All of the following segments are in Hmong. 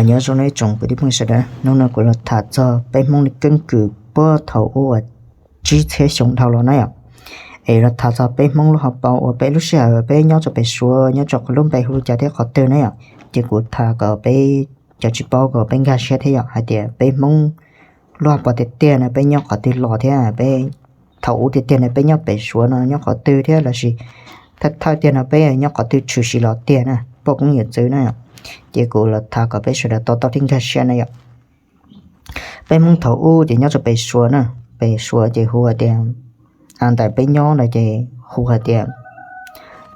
Nyob zoo nej tsoom kwv tij phooj ywg sawv daws, hnub no kuv los tham txog peb Hmoob keeb kwm puag thaum ub uas tsib txhiab xyoo dhau los na yom. Es los tham txog peb Hmoob lub hauv paus uas peb lub sij hawm peb nyob rau pem Suav nyob rau qhov lub npe hu li cas thiab qhov twg na yom. Ces kuv tham kom peb cov tsis paub kom peb nkag siab thiab yom, hais tias peb Hmoob lub hauv paus tiag tiag no peb nyob qhov twg los thiab peb thaum ub tiag tiag no peb nyob pem Suav no nyob qhov twg thiab lossis thawj thawj tiag no peb nyob qhov twg tshwm sim los tiag na poj koob yawm txwv na. Ces kuv los tham kom peb sawv daws to taub thiab nkag siab na yom. Peb Hmoob thaum ub ces nyob rau pem Suav na, pem Suav ces hu hais tias, ntawm peb nyob no ces hu hais tias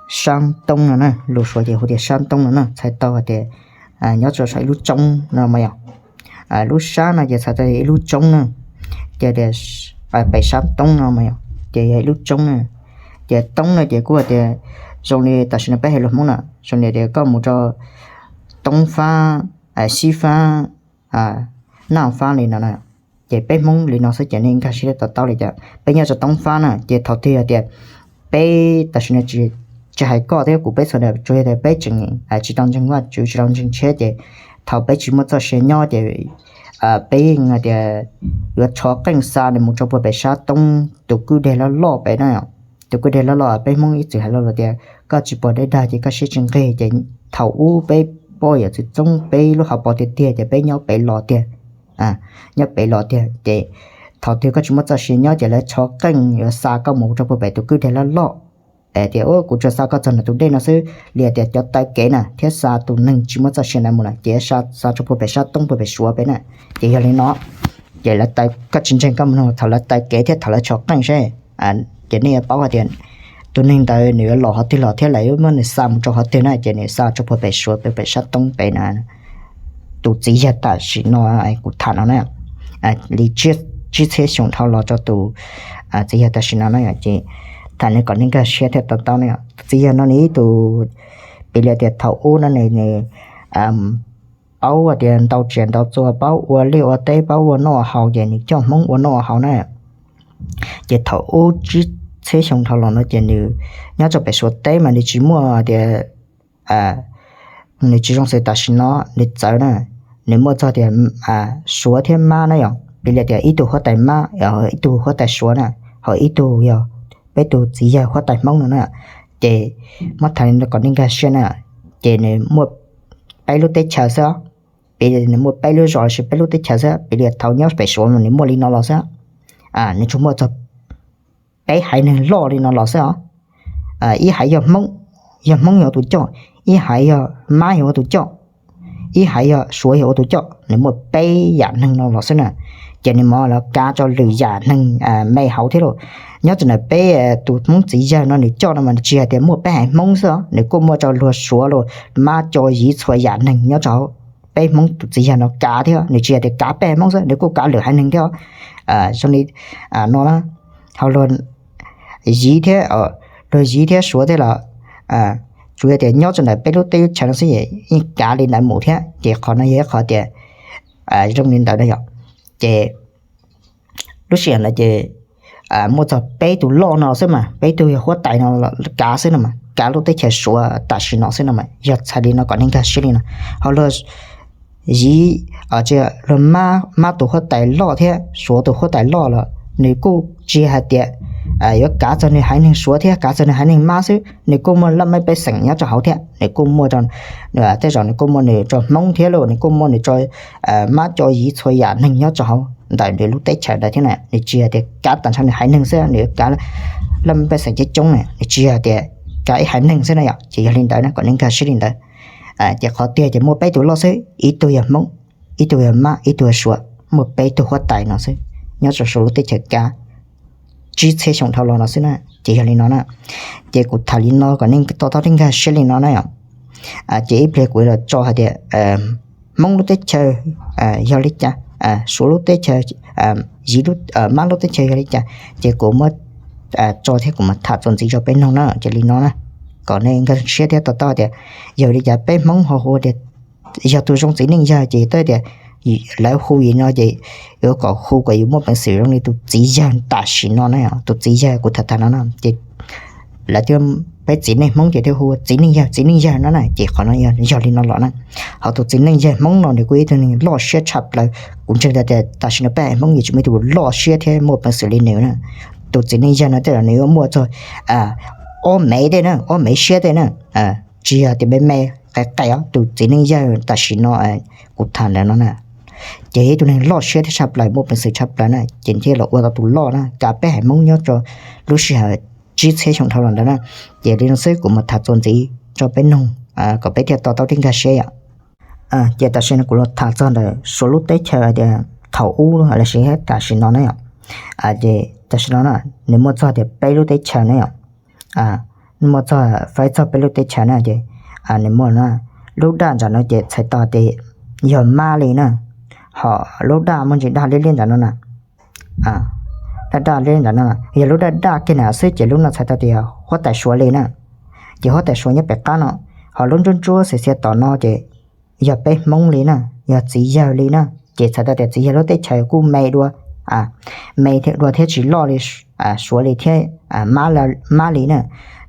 Sab Toob no na, lus Suav ces hu tias Sab Toob no na, txhais tau hais tias nyob rau saum ib lub roob no mas yom. Lub sab no ces txhais tau ib lub roob na, ces tias pem Sab Toob no mas yom, ces yog ib lub roob na. Ces toob no ces kuj hais tias zoo li tam sim no peb hais lus Hmoob na, zoo li tias koj mus rau toob fab, sib fab, naj fab li no na. Ces peb Hmoob li no xwb ces nej nkag siab to taub li cas. Peb nyob rau toob fab na ces thaum twg hais tias peb tam sim no tsis hais koj thiab kuv peb txhua tus tsuas yog tias peb tseem tsis tau ntseeg Vajtswv tsis tau ntseeg tshiab ces thaum peb tsis muaj txoj sia nyob ces peb hais tias yuav rho qeej xa nws mus rau puag pem Sab Toob tus kwj deg loj loj pem na. Tus kwj deg loj loj peb Hmoob ib txwm hais los tias koj tsis pom dej dag ces koj siab tsis nqig ces thaum ub peb poj yawm txwv txoob peb lub hauv paus tiag tiag ces peb nyob pem los tiag. Nyob pem los tiag ces thaum twg koj tsis muaj txoj sia nyob ces lawv rho qeej yuav xa koj mus rau puag pem tus kwj deg loj loj. Tias ua kuv tsuas xa koj txog ntawm tus dej no xwb li tias cov taw kev na thiab xa tus neeg tsis muaj txoj sia ntawd mus na ces xa rau puag pem Sab Toob puag pem Suav pem na. Ces yog li no ces lawv taw, koj tsis ntseeg koj mus nug thaum lawv taw kev thiab thaum lawv rho qeej seb. Ces nej yuav paub hais tias tus neeg ntawd nws yuav los qhov twg los thiab lawv yuav muab nws xa mus rau qhov twg na ces nws xa rau puag pem Suav pem Sab Toob pem na. Tus txiv yawg tam sim no kuv tham no na, li tsib txhiab xyoo dhau los rau tus txiv yawg tam sim no na ces tham li kom nej nkag siab thiab to taub na. Tus txiv yawg no nws ib tug, piv li tias thaum ub no nws paub tias ntau tsiaj ntau txuas, paub ua liaj ua teb, paub ua noj ua haus ces nws coj Hmoob ua noj ua haus na. Ces thaum ub tsib txhiab xyoo dhau los no ces nws nyob rau pem Suav teb mas nws tsis muaj tias, nws tsis zoo xws tam sim no nws txawv na. Nws muaj txog tias Suav thiab Mab na yom, piv li tias ib tug huab tais Mab, ib tug huab tais Suav na, ho ib tug yog peb tus txiv yawg huab tais Hmoob no na. Ces muab tham kom nej nkag siab na, ces nws muaj peb lub teb chaws xwb, piv li nws muaj peb lub zos lossis peb lub teb chaws xwb, piv li thaum nyob pem Suav mas nws muaj li no los xwb. Nws tsuas muaj txog peb haiv neeg loj li no los xwb os. Ib haiv yog Hmoob, yog Hmoob yog tus coj, ib haiv yog Mab yog ua tus coj, ib haiv yog Suav yog ua tus coj, nws muaj peb yam neeg no los xwb na. Ces nws mam los kav rau lwm yam neeg me hauv thiab lauj. Nyob rau ntawm peb tus Hmoob txiv yawg no nws coj no mas nws tsis hais tias muaj peb haiv Hmoob xwb os, nws kuj muaj rau luag Suav los Mab, Co, Yiv txhua yam neeg nyob rau hauv. Peb Hmoob tus txiv yawg no kav thiab, nws tsis hais tias kav peb haiv Hmoob xwb, nws kuj kav lwm haiv neeg thiab. Zoo li no na, ho luag Yiv thiab, luag Yiv thiab Suav thiab los tsuas yog tias nyob rau ntawm peb lub teb lub chaws no xwb yeej kav li ntawd mus thiab. Ces qhov no yog ib qhov tias zoo li ntawd na yom. Ces lub sij hawm ntawd ces muaj txog peb tug loj no xwb mas, peb tug yog huab tais no kav xwb no mas, kav lub teb chaws Suav tam sim no xwb no mas, yog txhais li no kom nej nkag siab li no. Ho luag Yiv, luag Mab tus huab tais loj thiab Suav tus huab tais loj los nws kuj tsis hais tias yuav kav txog nws haiv neeg Suav thiab kav txog nws haiv neeg Mab xwb, nws kuj muaj laj mej pej xeem nyob rau hauv thiab, nws kuj muaj, tej zaum nws kuj muaj nws rau Hmoob thiab lauj, nws kuj muaj nws rau Mab, Co, Yiv txhua yam neeg nyob rau hauv ntawm nws lub teb chaws ntawd thiab na. Nws tsis hais tias kav tag nrho nws haiv neeg xwb, nws kav laj mej pej xeem coob coob na, nws tsis hais tias kav ib haiv neeg xwb na yom. Ces yog li ntawd na kom nej nkag siab li ntawd. Ces qhov tiag ces muaj peb tug loj xwb, ib tug yog Hmoob, ib tug yog Mab, ib tug yog Suav, muaj peb tug huab tais no xwb nyob rau saum lub teb chaws kav tsib txhiab xyoo dhau los no xwb na. Ces yog li no na, ces kuv tham li no kom nej to taub thiab nkag siab li no na yom. Ces ib pliag kuv los tso hais tias Hmoob lub teb chaws yog li cas, Suav lub teb chaws, Yiv, Mab lub teb chaws yog li cas, ces kuv muab tso thiab kuv mam tham txuas ntxiv rau peb mloog na. Ces li no na, kom nej nkag siab thiab to taub tias yog li cas peb Hmoob ho hu tias yog tus zoo txiv neej yawg ces twb tias lawv hu yus no ces yuav kom hu kom yus muaj peev xwm zoo li tus txiv yawg tam sim no na, tus txiv yawg kuv tham tham no na. Ces lawv thiaj Peb txiv neej Hmoob ces thiaj hu txiv neej yawg, txiv neej yawg no na, ces qhov no yog li no los na. Ho tus txiv neej yawg Hmoob no nws kuj yog ib tug neeg loj siab tshaj plaws. Kuv ntseeg tias tam sim no peb haiv Hmoob yeej tsis muaj ib tug loj siab thiab muaj peev xwm li nws na. Tus txiv neej yawg no tej zaum nws yuav muaj txog ob mev tej na, ob mev siab tej na. Tsis yog tias me me qe qe os, tus txiv neej yawg tam sim no kuv tham ntawm no na, ces yog ib tug neeg loj siab thiab tshaj plaws, muaj peev xwm tshaj plaws na, ces thiaj los ua tau tus loj na, kav peb haiv Hmoob nyob rau lub sij hawm tsib txhiab xyoo dhau los ntawd na. Ces li no xwb kuv mam tham txuas ntxiv rau peb noog kom peb thiaj to taub thiab nkag siab yom. Ces tam sim no kuv los tham txog ntawm Suav lub teb chaws hais tias thaum ub los sis tam sim no na yom. Ces tam sim no na, nws muaj txog tias peb lub teb chaws na yom. Nws muaj txog, faib txog peb lub teb chaws na ces nws muaj na, lub daj nram no ces txhais tau tias yog Mab li na, ho lub daj muaj ntsis daj liab liab nram no na, daj daj liab nram no, yog lub daj daj kiag na xwb ces lub no txhais tau tias huab tais Suav li na, ces huab tais Suav nyob pem qab no, ho lub ntsuab ntsuab xiav xiav tom no ces yog peb Hmoob li na, yog txiv yawg li na, ces txhais tau tias txiv yawg lub teb chaws kuj me dua, me thiab dua thiab tsis loj li Suav li thiab Mab li na.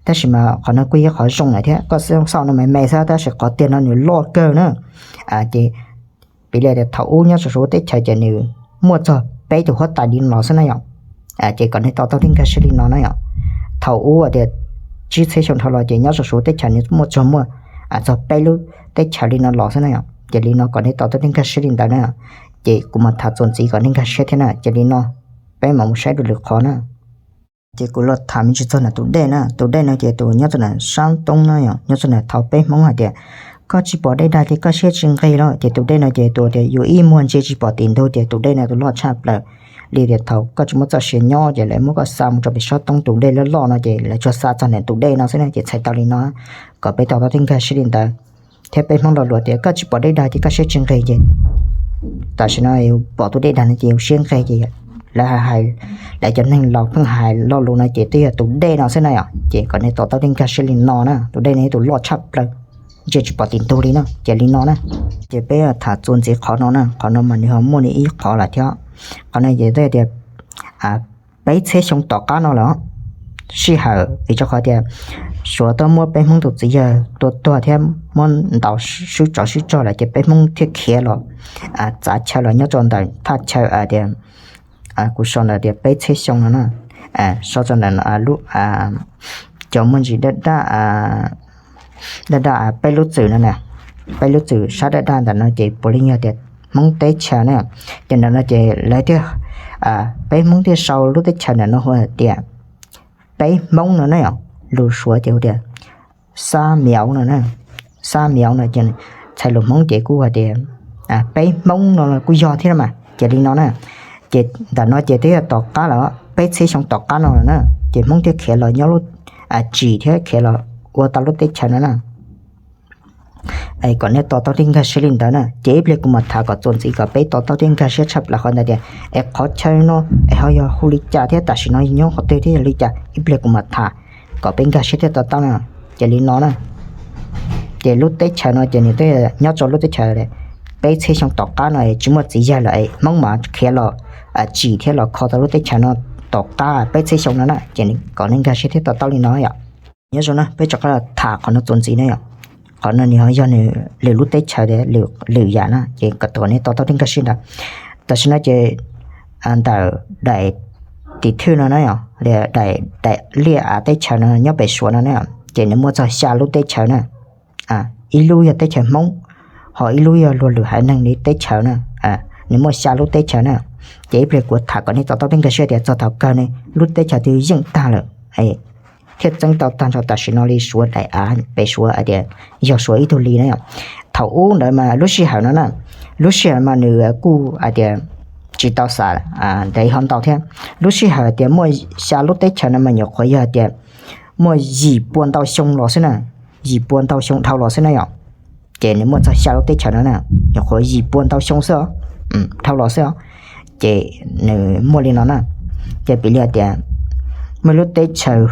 Tab sis mas qhov no kuj yog qhov zoo lawm thiab, koj xauj no me me xwb tab sis qhov tiag no nws loj kawg na. Ces piv li tias thaum ub nyob Suav lub teb chaws ces nws muaj txog peb tus huab tais li no xwb na yom. Ces kom nej to taub thiab nkag siab li no na yom. Thaum ub tias tsib txhiab xyoo dhau los ces nyob Suav lub teb chaws nws muaj txog, muaj txog peb lub teb chaws li no los xwb na yom. Ces li no kom nej to taub thiab nkag siab li ntawd na. Ces kuv mam tham txuas ntxiv kom nej nkag siab thiab na. Ces li no peb mam mus saib dua lwm qhov na. Ces kuv los tham me ntsis txog ntawm tus dej na. Tus dej no ces tus nyob txog ntawm sab toob na yom, nyob txog ntawm thaum peb Hmoob hais tias koj tsis pom dej dag ces koj siab tsis nqig los. Ces tus dej no ces tus tias yus ib muag ntsia tsis pom tim ntug, ces tus dej no tus loj tshaj plaws li tias thaum koj tsis muaj txoj sia nyob ces lawv muab koj xa mus rau pem sab toob, tus dej loj loj no ces lawv tsuas xa txog ntawm tus dej no xwb na. Ces txhais tau li no kom peb to taub thiab nkag siab li ntawd. Thiab peb Hmoob lo lus tias koj tsis pom dej dag ces koj siab tsis nqig ces tam sim no yus pom tus dej dag no ces yus siab nqig ces lawv hais, lawv cov neeg laus pheej hais lo lus no ces twb yog tus dej no xwb na yom. Ces kom nej to taub thiab nkag siab li no na, tus dej no yog tus loj tshaj plaws, ntsia tsis pom tim ntug li no. Ces li no na, ces peb tham txuas ntxiv qhov no na, qhov no mas nws ho muaj li ib qhov lawm thiab. Qhov no ces twb tias peb txhiab xyoo tom qab no lawm, sij hawm vim rau qhov tias Suav tuaj muab peb Hmoob tus txiv yawg tua tuag thiab muab ntaus swb tsov swb rog lawm ces peb Hmoob thiaj khiav los txav chaw los nyob rau ntawm thaj chaw tias kuv sau ntawd tias peb txhiab xyoo no na, sau rau ntawm lub cov muaj ntsis daj daj, daj daj peb lub txwm no na, peb lub txwm sab daj daj ntawm no ces puav leej yog tias Hmoob teb chaws na. Ces ntawm no ces lawv thiaj, peb Hmoob thiaj sau lub teb chaws ntawm no hu tias peb Hmoob no na yom. Lus Suav ces hu tias xab miauv no na, xab miauv no ces txhais lus Hmoob ces kuj hais tias peb Hmoob no kuj yog thiab mas. Ces li no na, ces ntawm no ces twb yog tom qab lawm, peb txhiab xyoo tom qab no lawm na, ces Hmoob thiaj khiav los nyob lub tsim thiab khiav los ua tau lub teb chaws no na. Kom nej to taub thiab nkag siab li ntawd na. Ces ib pliag kuv mam tham kom txuas ntxiv kom peb to taub thiab nkag siab tshaj plaws qhov ntawd tias es qhov chaw no es ho yog hu li cas thiab tam sim no nyob qhov twg thiab yog li cas, ib pliag kuv mam tham kom peb nkag siab thiab to taub na. Ces li no na, ces lub teb chaws no ces nws twb nyob rau lub teb chaws peb txhiab xyoo tom qab no tsis muaj txiv yawg lawm, Hmoob mas khiav los tsim thiab los kho tau lub teb chaws no tom qab peb txhiab xyoo no na. Ces kom nej nkag siab thiab to taub li no yom. Nyob zoo na, peb rov qab los tham qhov no txuas ntxiv na yom. Qhov no nws ho yog nws lwm lub teb chaws, lwm yam na, ces kom nej to taub thiab nkag siab ntawd. Tam sim no ces ntawm daim tim thwj no na yom, daim, daim liaj av teb chaws no nyob pem Suav no na, ces nws muaj txog xya lub teb chaws na. Ib lub yog teb chaws Hmoob, ho ib lub yog luag lwm haiv neeg li teb chaws na. Nws muaj xya lub teb chaws na. Ces ib pliag kuv tham kom nej to taub thiab nkag siab tias txog thaum kawg ne lub teb chaws twg yeej tag lawm thiaj txeeb tau tag nrho tam sim no li Suav daim av pem Suav hais tias yog Suav ib tug li na yom. Thaum ub ntawd mas lub sij hawm no na, lub sij hawm mas nws kuj hais tias tsis tau xam ntev ho ntau thiab. Lub sij hawm tias muaj xya lub teb chaws no mas nyuam qhuav yog tias muaj yim pua ntau xyoo los xwb na, yim pua ntau xyoo dhau los xwb na yom. Ces nws muaj txog xya lub teb chaws no na, nyuam qhuav yim pua ntau xyoo xwb os, dhau los xwb os. Ces nws muaj li no na, ces piv li hais tias muaj lub teb chaws,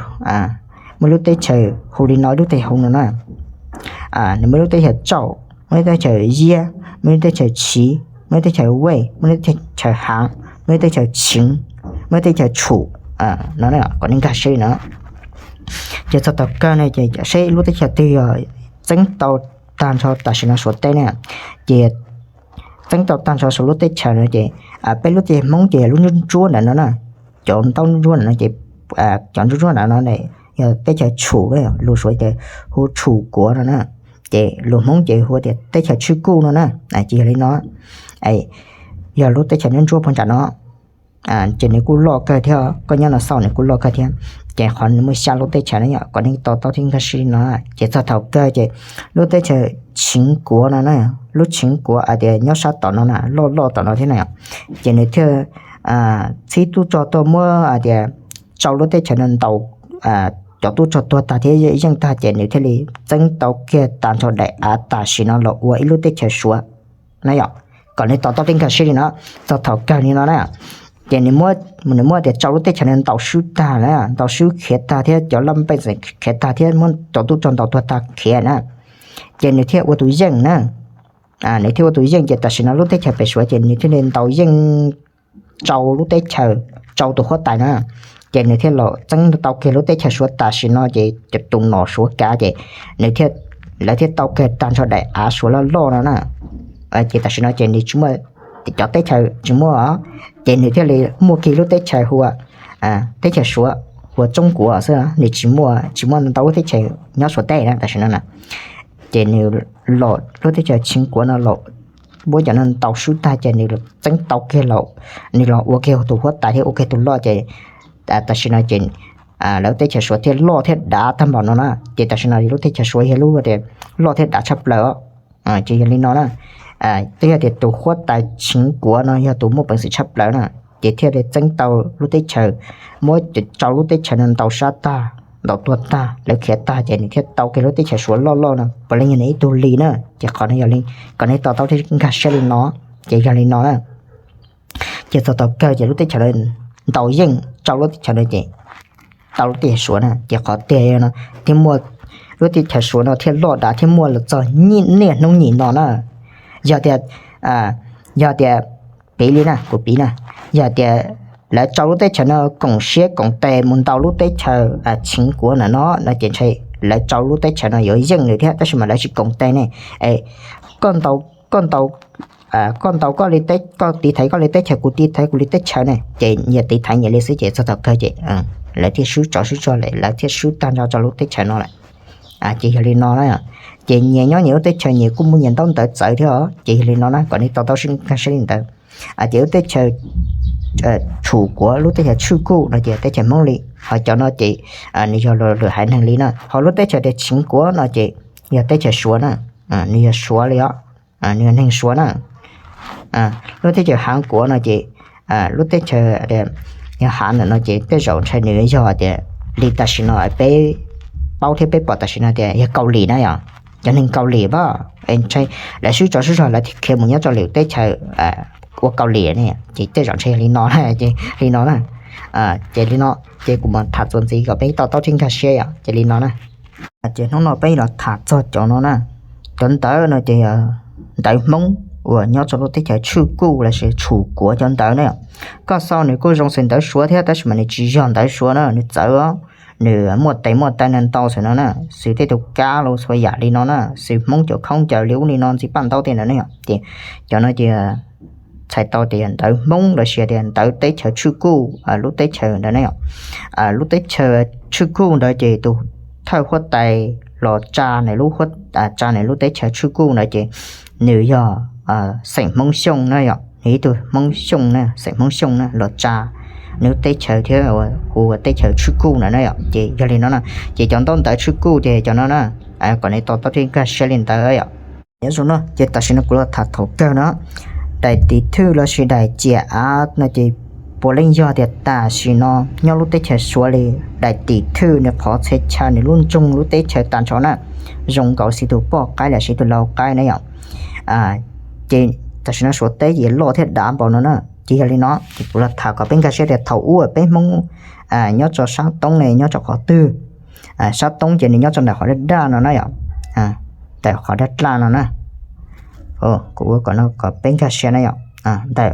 muaj lub teb chaws hu li no, lub teb chaws hu no na, nws muaj lub teb chaws Tsauj, muaj lub teb chaws Yiab, muaj lub teb chaws Chiv, muaj lub teb chaws Wej, muaj lub teb chaws Hav, muaj lub teb chaws Chiv, muaj lub teb chaws Tshum no, kom nej nkag siab li no. Ces txog thaum kawg no ces seb lub teb chaws twg yog txeeb tau tag nrho tam sim no Suav teb na, ces txeeb tau tag nrho Suav lub teb chaws no ces peb lub teb chaws Hmoob ces yog lub ntsuab ntsuab ntawm no na, cov ntaub ntsuab ntawm no ces cov ntsuab ntsuab ntawm no yog teb chaws Tshum, lus Suav ces hu Tshum Kuav no na, ces lus Hmoob ces hu tias teb chaws Tshwj Kuj no na. Ces yog li no, yog lub teb chaws ntsuab ntsuab puag nram no, ces nws kuj loj kawg thiab, koj nyob no xauj nws kuj loj kawg thiab. Ces qhov nws muaj xya lub teb chaws no yom, kom nej to taub thiab nkag siab li no. Ces txog thaum kawg ces lub teb chaws Chiv Kuav no na, lub Chiv Kuav hais tias nyob sab tom no na, loj loj tom no thiab na, ces nws thiaj txhib tub rog tuaj muab hais tias tsau lub teb chaws no ntaus cov tub rog tuag tag thiab yeej tag, ces nws thiaj li txeeb tau kiag tag nrho daim av tam sim no los ua ib lub teb chaws Suav na yom. Kom nej to taub thiab nkag siab li no, txog thaum kawg li no na, ces nws muab tias tsau lub teb chaws no ntaus swb tag na, ntaus swb khiav tag thiab cov laj mej xeem khiav tag thiab muab cov tub rog ntaus tuag tag khiav na, ces nws thiaj ua tus yeej na. Nws thiaj ua tus yeej ces tam sim no lub teb chaws pem Suav ces nws thiaj li ntaus yeej tsau lub teb chaws, tsau tus huab tais na, ces nws thiaj los txeeb tau kiag lub teb chaws Suav tam sim no ces tus nom Suav kav ces nws thiaj, lawv thiaj tau kiag tag nrho daim av Suav loj loj no na. Ces tam sim no ces nws tsis muaj, cov teb chaws tsis muaj, ces nws thiaj li muaj kiag lub teb chaws hu ua teb chaws Suav, hu ua Tsoob Kuav xwb, nws tsis muaj, tsis muaj ntau lub teb chaws nyob Suav teb na tam sim no na. Ces nws los lub teb chaws Chiv Kuav no los muab cov no ntaus swb tag ces nws txeeb tau kiag los, nws los ua kiag tus huab tais thiab ua kiag tus loj ces tam sim no ces lawv teb chaws Suav thiaj loj thiab dav tag npaum no na. Ces tam sim no lub teb chaws Suav yog lub tias loj thiab dav tshaj plaws, ces yog li no na, twb yog tias tus huab tais Chiv Kuav no yog tus muaj peev xwm tshaj plaws na, ces thiaj li txeeb tau lub teb chaws, muab tsau lub teb chaws no ntaus sab tag, ntaus tuag tag, lawv khiav tag ces nws thiaj tau kiag lub teb chaws Suav loj loj no puav leej yog nws ib tug li na. Ces qhov no yog li, kom nej to taub thiab nkag siab li no, ces yog li no na. Ces txog thaum kawg ces lub teb chaws no ntaus yeej tsau lub teb chaws no ces tau lub teb chaws Suav na. Ces qhov tiag no thiaj muaj, lub teb chaws Suav no thiaj loj dav thiab muaj los txog niaj hnub nim no na. Yog tias, yog tias, piv li na, kuv piv na, yog tias lawv tsau lub teb chaws no koom siab koom tes mus ntaus lub teb chaws Chiv Kuav ntawm no no ces ntshe lawv tsau lub teb chaws no yuav yeej lawm thiab, tab sis mas lawv tsis koom tes ne. Koj ntaus, koj ntaus, koj ntaus koj li teb, koj tiv thaiv koj li teb chaws, kuv tiv thaiv kuv li teb chaws ne, ces nyias tiv thaiv nyias li xwb ces txog thaum kawg ces lawv thiaj swb tsov swb rog lawm, lawv thiaj swb tag nrho rau lub teb chaws no lawm. Ces yog li no na, ces nyias nyob nyias lub teb chaws nyias kuj muaj nyias ntaub ntawv txawv thiab os. Ces yog li no na, kom nej to taub siab nkag siab li ntawd. Ces lub teb chaws Tshum Kuav, lub teb chaws Tshwj Kuj no ces teb chaws Hmoob li, ho cov no ces nws yog lwm haiv neeg li na. Ho lub teb chaws tias Chiv Kuav no ces yog teb chaws Suav na, nws yog Suav li os, nws yog neeg Suav na. Lub teb chaws Hav Kuav no ces, lub teb chaws yog Hav ntawm no ces tej zaum ntshe nws yog tias li tam sim no peb paub thiab peb pom tam sim no tias yog Kaus Lim na yom, cov neeg Kaus Lim pab, ntshe lawv swb tsov swb rog lawv thiaj khiav mus nyob rau lwm teb chaws ua Kaus Lim ne, ces tej zaum ntshe yog li no na, ces li no na. Ces li no, ces kuv mam tham txuas ntxiv kom peb to taub thiab nkag siab yom, ces li no na. Ces hnub no peb los tham txog cov no na. Cov ntawv no ces ntawv Hmoob uas nyob rau lub teb chaws Tshwj Kuj lossis Tshum Kuav cov ntawv na. Koj xauj nws kuj zoo xws ntawv Suav thiab tab sis mas nws tsis yog ntawv Suav na, nws txawv, nws muaj tes muaj taw ntau xwb no na, xws tej tus kab los txhua yam li no na, xws Hmoob cov khaub ncaws li ub li no ntxiv paj ntaub tej ntawd ne. Ces cov no ces txhais tau tias ntawv Hmoob lossis tias ntawv teb chaws Tshwj Kuj lub teb chaws ntawd ne. Lub teb chaws Tshwj Kuj ntawd ces tus thawj huab tais los tsa nws lub, tsa nws lub teb chaws Tshwj Kuj ntawd ces nws yog xeem Hmoob Xyooj na yom, nws ib tug Hmoob Xyooj na, xeem Hmoob Xyooj na los tsa nws lub teb chaws thiab hu ua teb chaws Tshwj Kuj ntawd na yom. Ces yog li no na, ces cov ntaub ntawv Tshwj Kuj ces cov no na, kom nej to taub thiab nkag siab li ntawd yom. Nyob zoo no ces tam sim no kuv los tham thaum kawg no, daim tim thwj lossis daim tsiam av no ces puav leej yog tias tam sim no nyob lub teb chaws Suav li, daim tim thwj nws qhov txhia chaw nws lub nroog lub teb chaws tag nrho na, zoo nkaus xws tus poj qaib lossis tus lau qaib na yom. Ces tam sim no Suav teb ces loj thiab dav npaum no na, ces yog li no ces kuv los tham kom peb nkag siab tias thaum ub peb Hmoob nyob rau sab toob ne nyob rau qhov twg. Sab toob ces nws nyob rau ntawm qhov daj daj no na yom, ntawm qhov daj daj no na. Kuv ua kom no kom peb nkag siab na yom, ntawm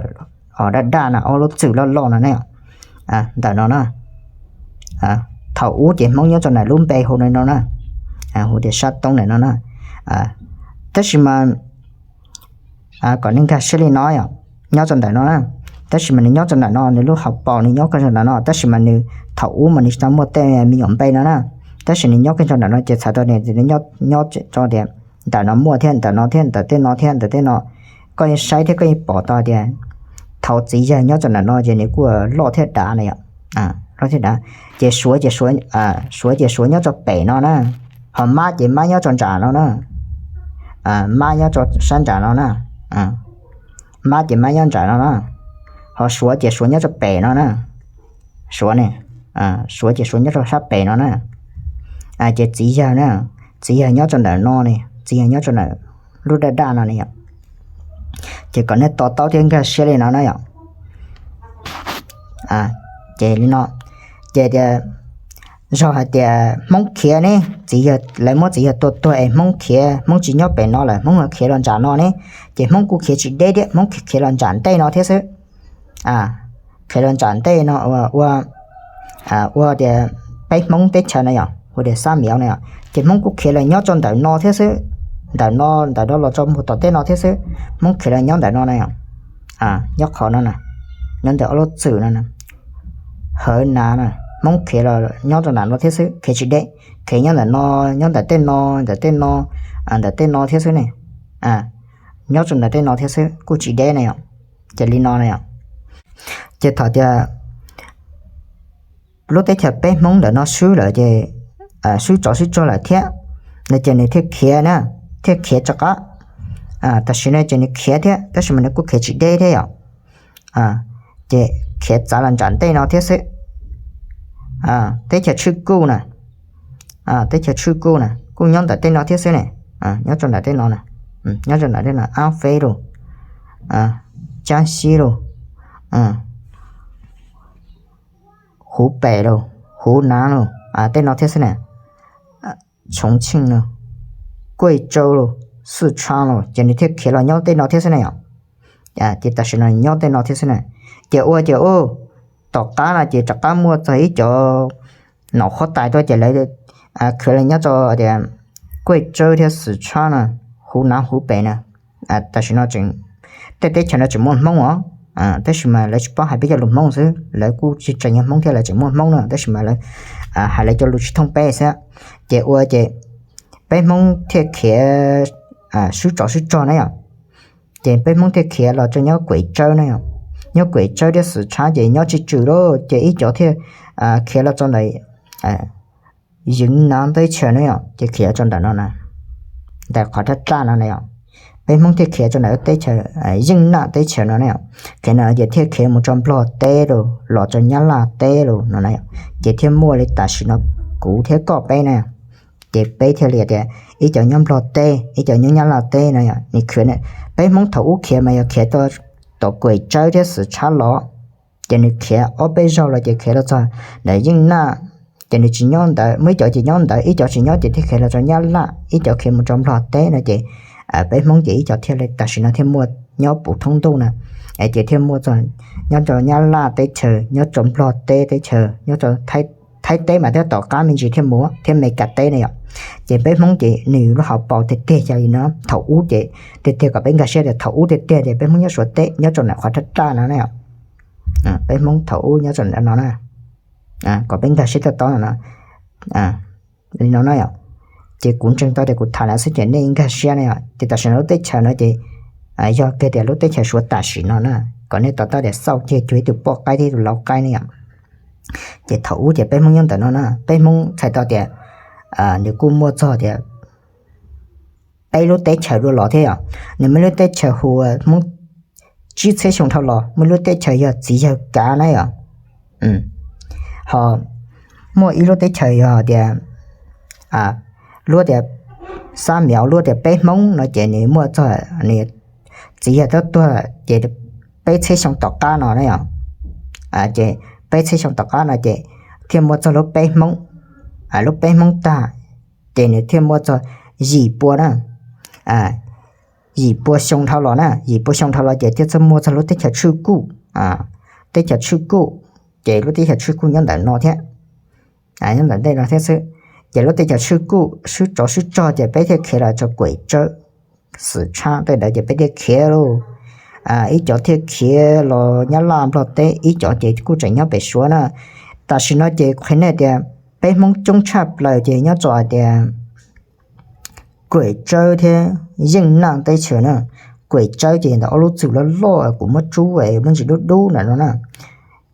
qhov daj daj no ob lub txwm loj loj no na yom, ntawm no na, Thaum ub ces Hmoob nyob rau ntawm lub npe hu li no na, hu tias sab toob ntawm no na. Tab sis mas kom nej nkag siab li no yom, nyob rau ntawm no na. Tab sis mas nws nyob rau ntawm no, nws lub hauv paus nws nyob kiag rau ntawm no, tab sis mas nws thaum ub mas nws tsis tau muaj tej me nyuam npe no na. Tab sis nws nyob kiag rau ntawm no ces txhais tau tias nws nyob rau tias ntawm no muaj thiab ntawm no thiab ntawm tej no thiab ntawm tej no. Koj yeej saib thiab koj yeej pom tau tias thaum txiv yawg nyob rau ntawm no ces nws kuj loj thiab dav na yom, loj thiab dav. Ces suav ces, suav ces suav nyob rau pem no na, ho mab ces mab nyob rau nram no na, mab nyob rau sab nram no na, mab ces mab nyob nram no na, ho suav ces suav nyob rau pem no na, suav ne, suav ces suav nyob rau sab pem no na. Ces txiv yawg na, txiv yawg nyob rau ntawm no ne, txiv yawg nyob rau ntawm lub daj daj no ne yom. Ces kom nej to taub thiab nkag siab li no na yom. Ces li no, ces tias zog hais tias Hmoob khiav ne, txiv yawg, lawv muab txiv yawg tua tuag es Hmoob khiav, Hmoob tsis nyob pem no lawm, Hmoob khiav los nram no ne, ces Hmoob kuj khiav tsis deb thiab, Hmoob khiav los nram ntej no thiab xwb. Khiav los nram ntej no ua, ua tias peb Hmoob teb chaws na yom, hu tias xab miav na yom, ces Hmoob kuj khiav los nyob rau ntawm no thiab xwb, ntawm no, ntawm no los rau mus tom tej no thiab xwb, Hmoob khiav los nyob ntawm no na yom, nyob qhov no na, nyob ntawm ob lub txwm no na, hawv nav na, Hmoob khiav los nyob rau ntawm no thiab xwb, khiav tsis deb, khiav nyob ntawm no, nyob ntawm tej no, ntawm tej no, ntawm tej no thiab xwb ne, nyob rau ntawm tej no thiab xwb kuj tsis deb na yom. Ces li no na yom, ces thaum tias lub teb chaws peb Hmoob ntawm no swb lawm ces swb tsov swb rog lawm thiab no ces nws thiaj khiav na, thiaj khiav rov qab. Tam sim no ces nws khiav thiab tab sis mas nws kuj khiav tsis deb thiab yom. Ces khiav txav los nram ntej no thiab xwb. Teb chaws Tshwj Kuj na, teb chaws Tshwj Kuj na kuj nyob ntawm tej no thiab xwb ne, nyob rau ntawm tej no na, nyob rau ntawm tej no, Ab Feb los, Tsab Sib los, Huv Pem los, Huv Nav los, tej no thiab xwb na, Choov Tsheej los, Kuaj Tsawb los, Xwj Tshab los ces nws thiaj khiav los nyob tej no thiab xwb na yom. Ces tam sim no nyob tej no thiab xwb na. Ces ua ces ua, tom qab no ces rov qab muaj txog ib cov nom qhuav tais tuaj ces lawv khiav los nyob rau tias Kuaj Tsawb thiab Xwj Tshab no, Huv Nav Huv Pem na. Tam sim no tej teb chaws no tseem muaj Hmoob os, tab sis mas lawv tsis paub hais peb cov lus Hmoob xwb, lawv kuj tsis tseem yog Hmoob thiab lawv tseem muaj Hmoob no tab sis mas lawv hais lawv cov lus tsis thooj peb xwb. Ces ua ces peb Hmoob thiaj khiav swb tsov swb rog na yom. Ces peb Hmoob thiaj khiav los rau nyob Kuaj Tsawb na yom. Nyob Kuaj Tsawb thiab Xwj Tshab ces nyob tsis tswm lawm ces ib cov thiaj khiav los rau ntawm Yeeb Naj teb chaws na yom, ces khiav rau ntawm no na, ntawm qhov raj raj no na yom. Peb Hmoob thiaj khiav rau ntawm teb chaws Yeej Naj teb chaws no na yom. Khiav no ces thiaj khiav mus rau Nplog teb los, los rau Nyab Laj teb los no na yom. Ces thiaj muaj li tam sim no kuv thiab koj peb na. Ces peb thiaj li tias ib cov nyob Nplog teb, ib cov nyob Nyab Laj teb no yom. Nws khiav, peb Hmoob thaum ub khiav mas yog khiav tom Kuaj Tsawb thiab Xwj Tshab los, ces nws khiav ob peb zaug los ces khiav los txog ntawm Yeej Naj, ces nws tsis nyob ntawd, muaj ib cov ces nyob ntawd, ib cov tsis nyob ces thiaj khiav los rau Nyab Laj, ib cov khiav mus rau Nplog teb no ces peb Hmoob ces ib cov thiaj li tam sim no thiaj muaj nyob puv thoob ntuj na. Ces thiaj muaj txog nyob rau Nyab Laj teb chaws, nyob rau Nplog teb teb chaws, nyob rau Thaib teb mas thiab tom qab me ntsis thiaj mus thiab Meskas teb na yom. Ces peb Hmoob ces nws lub hauv paus tiag tiag yog li no. Thaum ub ces tiag tiag kom peb nkag siab tias thaum ub tiag tiag ces peb Hmoob nyob Suav teb nyob rau ntawm qhov raj raj no na yom. Peb Hmoob thaum ub nyob rau ntawm no na, kom peb nkag siab to taub no na. Li no na yom, ces kuv ntseeg tau tias kuv tham lawm xwb ces nej nkag siab na yom. Ces tam sim no lub teb chaws no ces yog kiag tias lub teb chaws Suav tam sim no na, kom nej to taub tias xauj ceg cuag ib tug poj qaib thiab ib tug lau qaib ne yom. Ces thaum ub ces peb Hmoob nyob ntawm no na, peb Hmoob txhais tau tias nws kuj muaj txog tias peb lub teb chaws dua los thiab yom. Nws muaj lub teb chaws hu Hmoob tsib txhiab xyoo dhau los, muaj lub teb chaws yog txiv yawg kav na yom. Ho muaj ib lub teb chaws yog tias lub tias Xab Miav, lub tias peb Hmoob no ces nws muaj txog, nws txiv yawg tuag tuag ces peb txhiab xyoo tom qab no na yom. Ces peb txhiab xyoo tom qab no ces thiaj muaj txog lub peb Hmoob, lub peb Hmoob tag ces nws thiaj muaj txog yim pua na, yim pua xyoo dhau los na, yim pua xyoo dhau los ces thiaj txawj muaj txog lub teb chaws Tshwj Kuj, teb chaws Tshwj Kuj, ces lub teb chaws Tshwj Kuj nyob ntawm no thiab. Nyob ntawm ntej no thiab xwb. Ces lub teb chaws swb kuj swb tsov swb tsog ces peb thiaj khiav los txog Kuem Tsawb, Xwm Tshab tej ntawd ces peb thiaj khiav lauj. Ib cov thiaj khiav los Nyab Laj Nplog teb, ib cov ces kuj tseem nyob pem Suav na. Tam sim no ces qhia nej tias peb Hmoob coob tshaj plaws ces nyob txog hais tias Kuem Tsawb thiab Yeej Naj teb chaws na. Kuem Tsawb ces ntawm ob lub txwm loj loj kuv muab tsub muaj ntsis dub dub ntawm no na.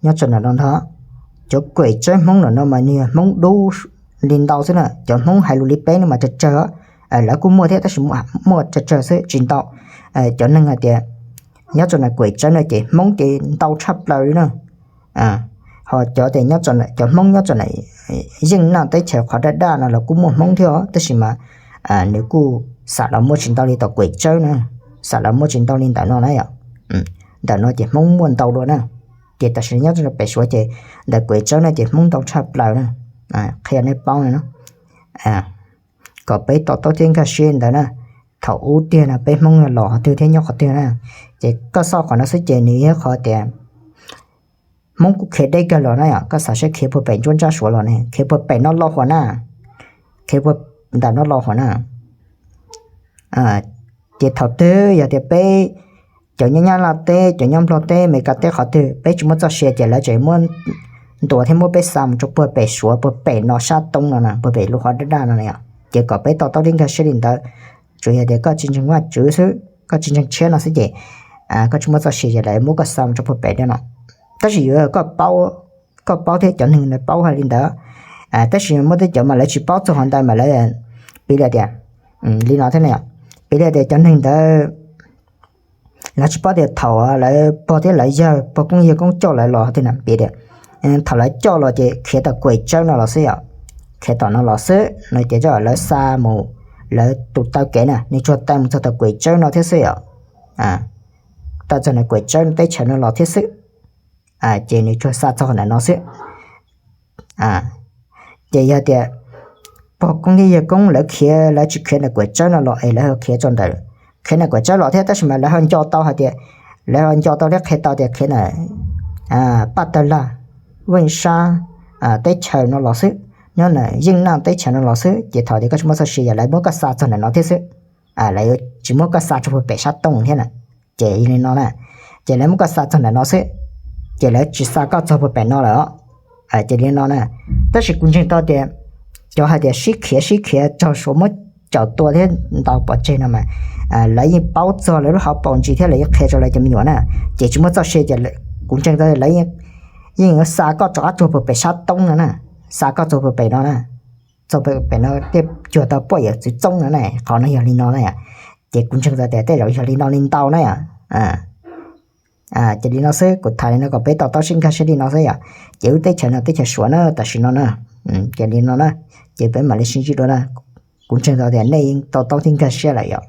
Nyob txog ntawm no ntag, cov Kuem Tsawb Hmoob ntawm no mas nws yog Hmoob dub li ntau xwb na. Cov Hmoob hais lus li peb no mas tsawg tsawg, lawv kuj muaj thiab tab sis muaj tsawg tsawg xwb tsis ntau. Cov neeg hais tias nyob txog ntawm Kuem Tsawb no ces Hmoob ces ntau tshaj plaws li na. Ho cov tias cov Hmoob nyob txog ntawm Yeej Naj teb chaws qhov daj daj no los kuj muaj Hmoob thiab os tab sis mas nws kuj xam los muaj tsis ntau li tom Kuem Tsawb na, xam los muaj tsis ntau li ntawm no na yom. Ntawm no ces Hmoob muaj ntau dua na. Ces tam sim no nyob txog pem Suav ces ntawm Kuem Tsawb no ces Hmoob ntau tshaj plaws na. Qhia nej paub no kom peb to taub thiab nkag siab ntawd na. Thaum ub tiag no peb Hmoob los qhov twg thiab nyob qhov twg na. Ces koj xauj qhov no xwb ces nws yog qhov tias Hmoob kuj khiav deb kawg los na yom. Koj xav saib khiav puag pem nruab nrab Suav los ne, khiav puag pem no los huam na, khiav puag ntawm no los huam na. Ces thaum twg yog tias peb cov nyob Nyab Laj teb, cov nyob Nplog teb, Mes Kas teb qhov twg peb tsis muaj txoj sia ces lawv tseem muab ntuas thiab muab peb xa mus rau puag pem Suav, puag pem no sab toob no na, puag pem lub qhov daj daj no na yom. Ces kom peb to taub thiab nkag siab li ntawd. Tsuas yog tias koj tsis ntseeg Vajtswv xwb, koj tsis ntseeg tshiab no xwb ces koj tsis muaj txoj sia ces lawv muab koj xa mus rau puag pem no. Tab sis yuav koj paub thiab cov neeg paub hais li ntawd. Tab sis muaj tej cov mas lawv tsis paub txog qhov ntawd mas lawv piv li tias, li no thiab ne, piv li tias cov neeg ntawd lawv tsis paub tias thaum lawv pog thiab lawv yawg, pog koob yawg koob coj lawv los tias na, piv tias thaum lawv coj los ces khiav tau Kuem Tsawb no los xwb yom. Khiav tom no los xwb no ces lawv xa mus, lawv tus taw kev na nws tsuas taw mus txog tau Kuem Tsawb no thiab xwb yom. Taw txog ntawm Kuem Tsawb teb chaws no los thiab xwb. Ces nws tsuas xa txog ntawm no xwb. Ces yog tias pog koob thiab yawg koob lawv khiav, lawv tsis khiav ntawm Kuem Tsawb no los es lawv ho khiav txog ntawm, khiav ntawm Kuem Tsawb los thiab tab sis mas lawv ho nco tau hais tias, lawv ho nco tau thiab qhia tau tias khiav ntawm Paj Tawg Lag, Veej Sab teb chaws no los xwb, nyob ntawm Yeej Naj teb chaws no los xwb ces thaum tias koj tsis muaj txoj sia yog lawv muab koj xa txog ntawm no thiab xwb. Lawv tsis muab koj xa txog puag pem sab toob thiab na. Ces li no na, ces lawv muab koj xa txog ntawm no xwb, ces lawv tsis xa koj txog puag pem no lawm. Ces li no na, tab sis kuv ntseeg tau tias cov hais tias sib khiav sib khiav txog Suav muab caum tua thiab ntaus pov tseg no mas lawv yeej paub txog lawv lub hauv paus ntsis thiab lawv yeej qhia rau lawv cov me nyuam na. Ces tsis muaj txoj sia ces kuv ntseeg tau lawv yeej xa koj rov qab txog puag pem sab toob no na, xa koj txog puag pem no na, txog puag pem no thiaj cuag tau poj yawm txwv txoob no na. Qhov no yog li no na. Ces kuv ntseeg tau tias tej zaum yog li no li ntau na. Ces li no xwb, kuv tham li no kom peb to taub thiab nkag siab li no xwb yom. Ces lub teb chaws no teb chaws Suav na tam sim no na. Ces li no na, ces peb mam li sib ntsib dua na. Kuv ntseeg tau tias nej yeej to taub thiab nkag siab lawm yom.